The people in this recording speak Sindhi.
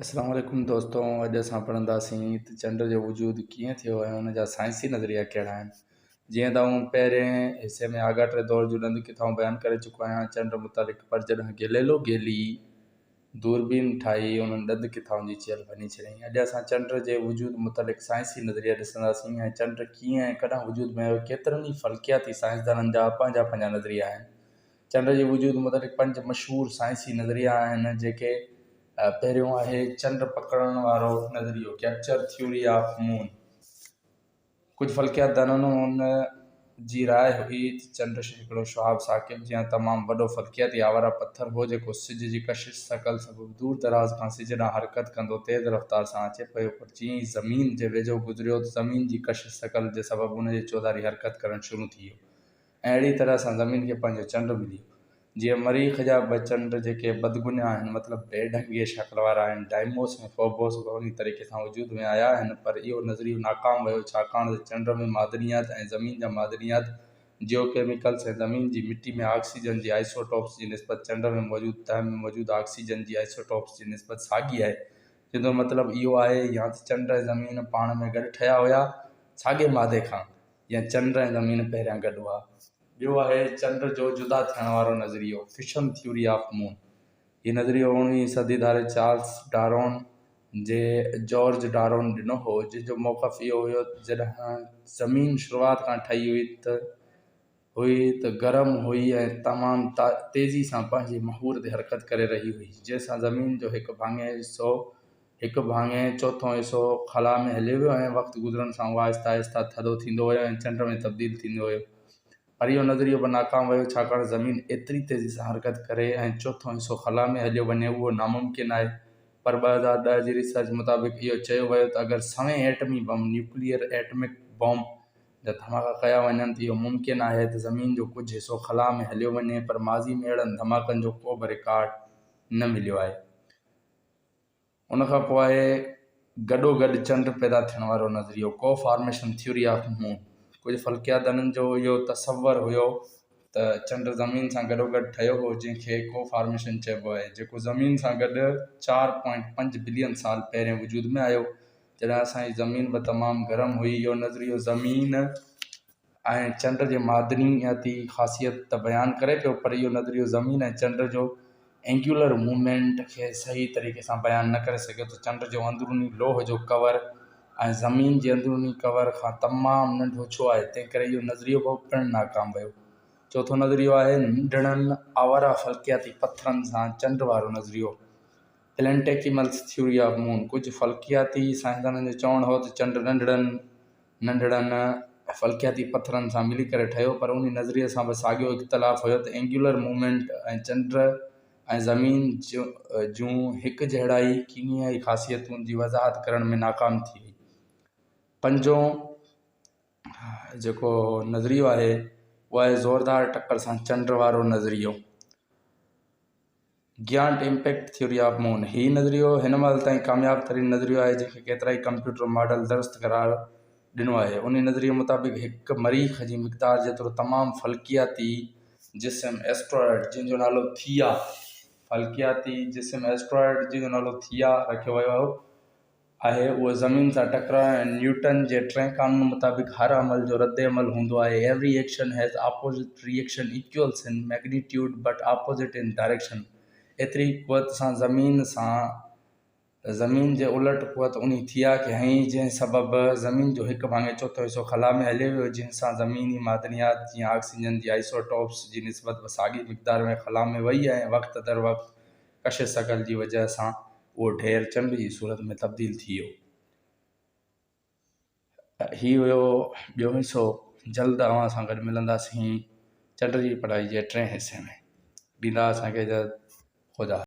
اسلام عليڪم دوستو اڄ اسان پڙهنداسين ته چنڊ جو وجود ڪيئن ٿيو ۽ ان جا سائنسي نظريا ڪهڙا آهن. جيئن ته آئون پهرين حصي ۾ آڳاٽي دور جون ڏند ڪٿائون بيان ڪري چڪو آهيان چنڊ متعلق پر جڏهن گليلو گيلي دوربين ٺاهي انهن ڏند ڪٿائن جي چيلهه ڀڃي ڇڏيائين. اڄ اسان چنڊ جي وجود متعلق سائنسي نظريا ڏسنداسين ۽ چنڊ ڪيئن ۽ ڪڏهن وجود ۾ آيو ڪيترن ئي فلڪياتي سائنسدانن جا پنهنجا پنهنجا نظريا آهن. چنڊ جي وجود متعلق پنج مشهور سائنسي نظريا آهن جيڪي پهريون آهي چنڊ پڪڙڻ وارو نظريو، Capture Theory of Moon، ڪجهه فلڪيات دانن ان جي راء هئي ته چنڊ هڪڙو شهاب ثاقب جيان تمام وڏو فلڪياتي آواره پٿر هو جيڪو سج جي ڪشش ثقل سبب دور دراز کان سج ڏانهن حرڪت ڪندو تيز رفتار سان اچي پيو پر جيئن ئي زمين جي ويجهو گذريو ته زمين جي ڪشش ثقل جي سبب ان جي چوڌاري حرڪت ڪرڻ شروع ٿي ويو ۽ اهڙي طرح سان زمين کي پنهنجو چنڊ ملي ويو. جيئن مريخ جا ٻه چنڊ جيڪي بدگنيا آهن مطلب بي ڍنگي شڪل وارا آهن ڊائموس ۽ فوبوس به انهي طريقي سان وجود ۾ آيا آهن پر اهو نظريو ناڪام ويو ڇاڪاڻ ته چنڊ ۾ معدنيات ۽ زمين جا معدنيات جيوڪيميڪلس ۽ زمين جي مٽي ۾ آڪسيجن جي آئسوٽوپس جي نسبت چنڊ ۾ موجود تهه ۾ موجود آڪسيجن جي آئسوٽوپس جي نسبت ساڳي آهي جنهن جو مطلب اهو آهي يا ته چنڊ ۽ زمين پاڻ ۾ گڏ ٺهيا هيا ساڳي مادي کان يا چنڊ ۽ زمين پهريان گڏ هئا. ٻيو آهي چنڊ جو جدا ٿيڻ وارو نظريو، Fission Theory of Moon. هي نظريو اوڻويهين صدي ڌاري چارلس ڊارون جي جارج ڊارون ڏنو هو، جنهن جو موقف اهو هيو ته جڏهن زمين شروعات کان ٺهي هئي ته هئي ته گرم هئي ۽ تمام تيزي سان پنهنجي محور تي حرڪت ڪري رهي هئي، جنهن سان زمين جو هڪ ڀاڱي حصو هڪ ڀاڱي چوٿون حصو خلا ۾ هليو ويو ۽ وقت گذرڻ سان اهو آهستي آهستي ٿڌو ٿيندو ويو ۽ چنڊ ۾ تبديل ٿيندو ويو. پر اهو نظريو به ناڪام ويو ڇاڪاڻ زمين ايتري تيزي سان حرڪت ڪري ۽ چوٿون حصو خلا ۾ هليو وڃي اهو ناممڪن آهي. پر 2010 جي ريسرچ مطابق اهو چيو ويو ته اگر سوين ايٽمي بم، Nuclear Atomic Bomb، جا ڌماڪا ڪيا وڃن ته اهو ممڪن آهي ته زمين جو ڪجهه حصو خلا ۾ هليو وڃي پر ماضي ۾ اهڙن ڌماڪن جو ڪوبه رڪارڊ نه مليو آهي. ان کان پوء آهي گڏوگڏ چنڊ پيدا ٿيڻ وارو نظريو، Co-formation Theory of Moon، ڪجهه فلڪياتدانن جو اهو تصور هيو ته چنڊ زمين سان گڏوگڏ ٺهيو هو جنهن کي ڪو-فارميشن چئبو آهي جيڪو زمين سان گڏ 4.5 بلين سال پهرين وجود ۾ آيو جڏهن اسان جي زمين به تمام گرم هئي اهو نظريو زمين ۽ چنڊ جي معدنياتي خاصيت ته بيان ڪري پيو پر اهو نظريو زمين ۽ چنڊ جو اينگيولر موومينٽ کي صحيح طريقي سان بيان نه ڪري سگهيو ته چنڊ جو اندروني لوهه جو ڪور ۽ زمين جي اندروني ڪور کان تمام ننڍو ڇو آهي تنهن ڪري اهو نظريو به پڻ ناڪام ويو. چوٿون نظريو آهي ننڍڙن آواره فلڪياتي پٿرن سان چنڊ وارو نظريو، Planetesimals Theory of Moon، ڪجهه فلڪياتي سائنسدانن جو چوڻ هو ته چنڊ ننڍڙن ننڍڙن فلڪياتي پٿرن سان ملي ڪري ٺهيو پر انهي نظريي سان به ساڳيو اختلاف هيو ته اينگيولر موومينٽ ۽ چنڊ ۽ زمين جون هڪجهڙائي ڪيميائي خاصيتن جي وضاحت ڪرڻ ۾ ناڪام ٿي وئي. پنجون جيڪو نظريو آهي اهو آهي زوردار ٽڪر سان چنڊ وارو نظريو. Giant impact theory of moon, هي نظريو هن مهل تائين ڪامياب ترين نظريو آهي جنهن کي ڪيترائي ڪمپيوٽر ماڊل درست قرار ڏنو آهي. انهي نظريي مطابق هڪ مريخ جي مقدار جيترو تمام فلڪياتي جسم Asteroid جنهن جو نالو ٿيا فلڪياتي جسم Asteroid جنهن جو نالو ٿيا رکيو ويو آهي اهو زمين سان ٽڪرائڻ ۽ نيوٽن جي ٽئين قانون مطابق هر عمل جو رد عمل هوندو آهي Every action has opposite reaction equals in magnitude but opposite in direction ايتري قوت سان زمين سان زمين جي الٽ قوت انهي ٿيا کي هنئي جنهن سبب زمين جو هڪ ڀاڱي چوٿون حصو خلا ۾ هليو ويو جنهن سان زميني معدنيات جيئن آڪسيجن جي آئسوٽوپس جي نسبت به ساڳي مقدار ۾ خلا ۾ وئي ۽ وقت در وقت ڪشش ثقل جي وجهه سان اهو ڍير چنڊ جي صورت ۾ تبديل ٿي ويو. هي هيو ٻيو حصو جلد اوهان سان گڏ ملنداسين چنڊ جي پڙهائي جي ٽئين حصي ۾ ڏيندا اسان کي اجازت خدا.